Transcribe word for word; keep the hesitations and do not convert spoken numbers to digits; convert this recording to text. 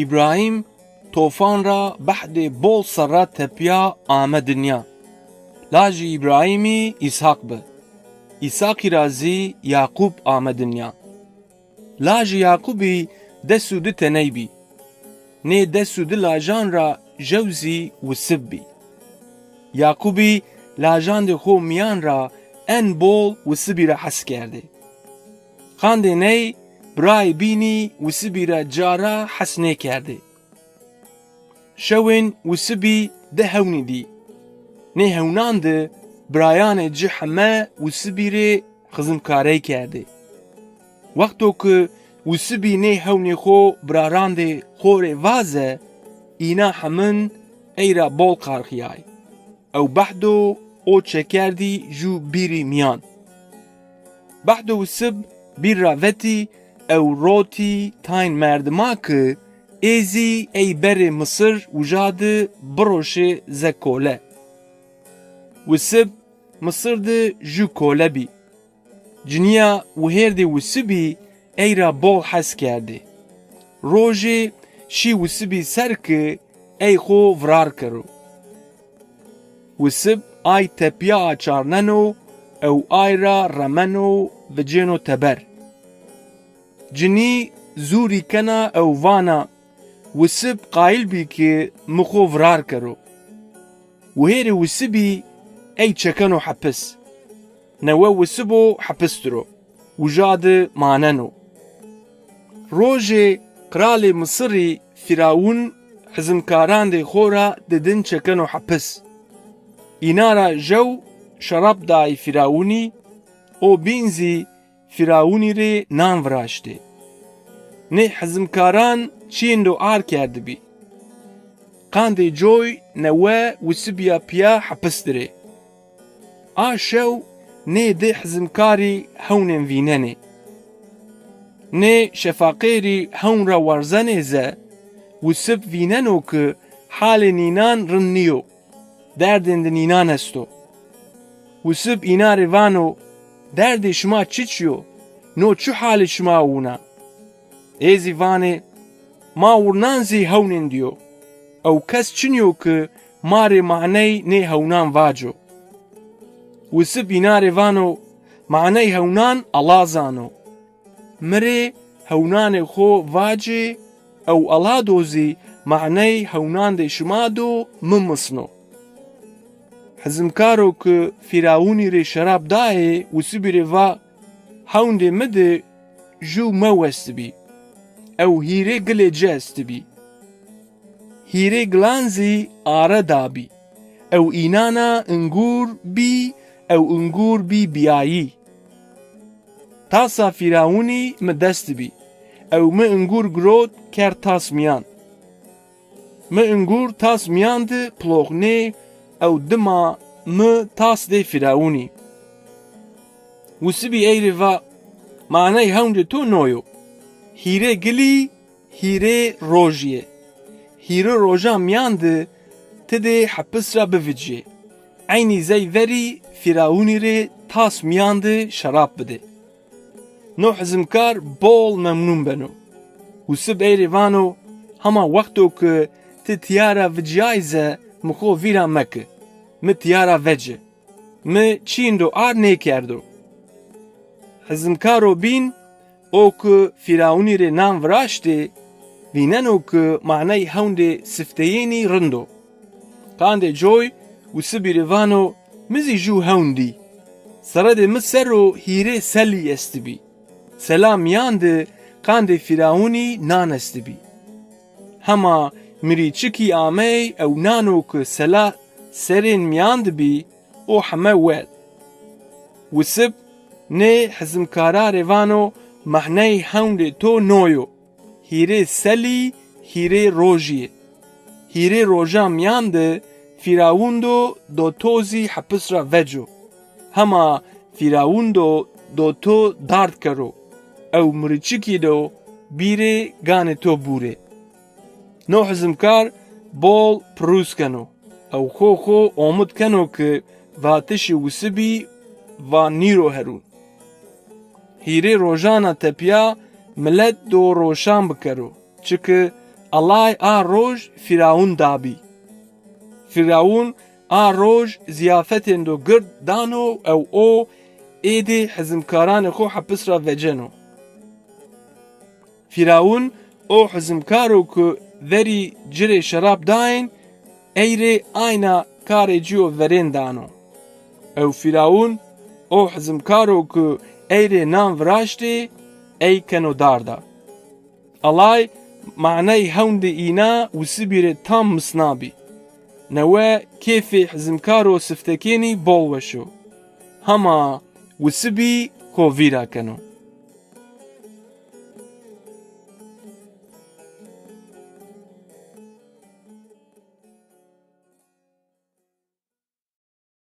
Îbrahîm tofan ra behdê bol serra tepîya ame dinya. Lajê Îbrahîmî Îshaq bi. Îshaqî ra zî Yaqûb ame dinya. Lajê Yaqûbî des û di teney bî. Nê des û di lajan ra jew zî Wisib bî. Yaqûbî lajandê xo mîyan ra en bol Wisibî ra hes kerdê. Qandê ney birayê bînî Wisibî ra ca ra hes nêkerdê. Şewên Wisibî di hewnî dî. Nê hewnan di birayanê ci heme Wisibî rê xizimkarey kerdê. Wexto ki Wisibî nê hewnê xo birarandê xo rê vaze, îna hemin ey ra bol qarxîyay. Ew behdo o çekerdî jû bîrî mîyan. Behdo Wisib bîr ra vetî ew rotî tayn merdima ki ê zî ey berê Misir uja di biroşê ze kole. Wisib Misir di jû kole bî. Cinîya wihêrdê Wisibî ey ra bol hes kerdê. Rojê şî Wisibî ser ki ey xo virar kero. Wisib ay tepîya açarneno ew ay ra remeno vicêno teber. Cinî zûrî kena ew vana, Wisib qayîl bî ki mi xo virar kero. Wihêrê Wisibî ey çekeno hepis. Newe Wisibo hepis dir o. Uja di maneno. Rojê qralê Misirî Fîrawun hizimkarandê xo ra didin çekeno hepis. Îna ra jew şerab dayî Fîrawunî, o bîn zî Fîrawunî rê nan viraştê. Nê hizimkaran çîyêndo ar kerdibî. Qandê coy newe Wisibîya pîya hepis dir ê. A şew nê di hizimkarî hewnên vînenê. Nê şefaqêrî hewn ra warzenê ze, Wisib vîneno ki halê nînan rind nîyo, derdên di nînan esto. Wisib înan rê vano, derdê şima çiçî yo? No çi halê şima wina? Ê zî vanê, ma wurnan zî hewnên di yo. Ew kes çinî yo ki ma rê maney nê hewnan vaco. Wisib înan rê vano, maney hewnan Ella zano. Mi rê hewnanê xo vacê ew Ella do zî maney hewnandê şima do mi misno. Hizimkaro ki Fîrawunî rê şerab dayê Wisibî rê va, hewndê mi di jû mew estibî. Ew hîrê gilê ci estibî. Hîrê gilan zî are dabî. Ew înana ingûr bî, ew ingûr bî bîyayî. Tasa Fîrawunî mi dest bî. Ew mi ingûr girot kerd tas mîyan. Mi ingûr tas mîyan di piloxnê, ew dima mi tas dê Fîrawunî. Wisibî ey rê va, maney hewndê to no yo. Hîrê gilî, hîrê rojî yê. Hîrê rojan mîyan di ti dê hepis ra bivicîyê. Eynî zey verî Fîrawunî rê tas mîyan di şerab bidê. No hizimkar bol memnun beno. Wisib ey rê vano, hema wexto ki ti tîya ra vicîyay ze mi xo vîra meki. Mi tîya ra veci. Mi çîyindo ar nêkerdo. Hizimkaro bîn, o ki Fîrawunî rê nan viraştê, vîneno ki maney hewndê sifteyênî rind o. Qandê coy Wisibî rê vano, mi zî jû hewn dî. Seredê mi ser o hîrê selî estibî. Sela mîyan di qandê Fîrawunî nan estibî. Hema mirîçikî amey ew nano ki sela serên mîyan di bî, o heme werd. Wisib nê hizimkara rê vano, mehney hewndê to no yo. Hîrê selî, hîrê rojî yê. Hîrê rojan mîyan di Fîrawun do do to zî hepis ra veco. Hema Fîrawun do do to dard kero. Ew mirîçikî do bîrê ganê to bûrê. No hizimkar bol pirûz keno. Ew xo xo omid keno ki vatişê Wisibî va nîro herûn. Hîrê rojana tepîya milet do roşan bikero. Çiki Ellay a roj Fîraun dabî. Fîraun a roj zîyafetêndo gird dano ew o êdî hizimkaranê xo hepis ra veceno. Fîraun o hizimkaro ku verî ci rê şerab daên, ey rê ayna karê ci yo verên dano. Ew Fîraun o hizimkaro ku ey rê nan viraştê, ey keno darda. Ellay maney hewndê îna wisibî rê tam misnabî. Newe kêfê hizimkaro siftekênî bol weş o. Hema wisibî xo vîra keno.